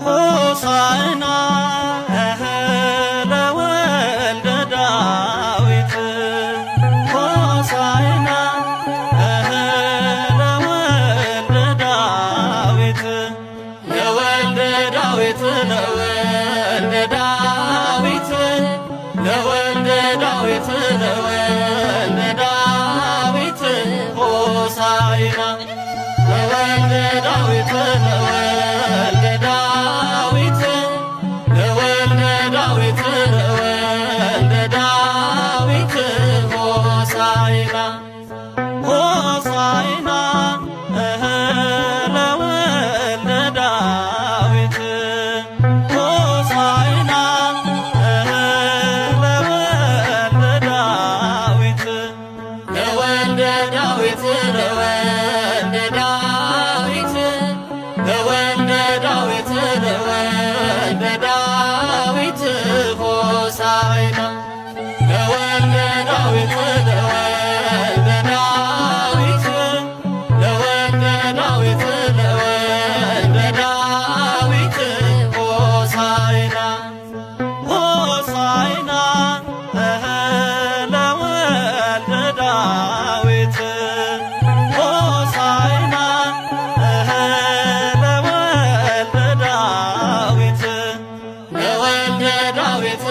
ሆሳዕና ለወልደ ዳዊት፣ ሆሳዕና ለወልደ ዳዊት፣ ለወልደ ዳዊት፣ ለወልደ ዳዊት፣ ለወልደ ዳዊት፣ ለወልደ ዳዊት ሆሳዕና፣ ለወልደ ዳዊት፣ ለወልደ ዳዊት፣ ለወልደ ዳዊት፣ ለወልደ ዳዊት ሆሳዕና፣ ሆሳዕና ለወልደ ዳዊት፣ ሆሳዕና ለወልደ ዳዊት፣ ለወልደ ዳዊት፣ ለወልደ ዳዊት፣ ለወልደ ዳዊት፣ ለወልደ ዳዊት ሆሳዕና፣ ለወልደ ዳዊት፣ ለወልደ ዳዊት፣ ለወልደ ዳዊት፣ ለወልደ ዳዊት ሆሳዕና፣ ሆሳዕና ለወልደ ዳዊት፣ ሆሳዕና ለወልደ ዳዊት፣ ለወልደ ዳዊት።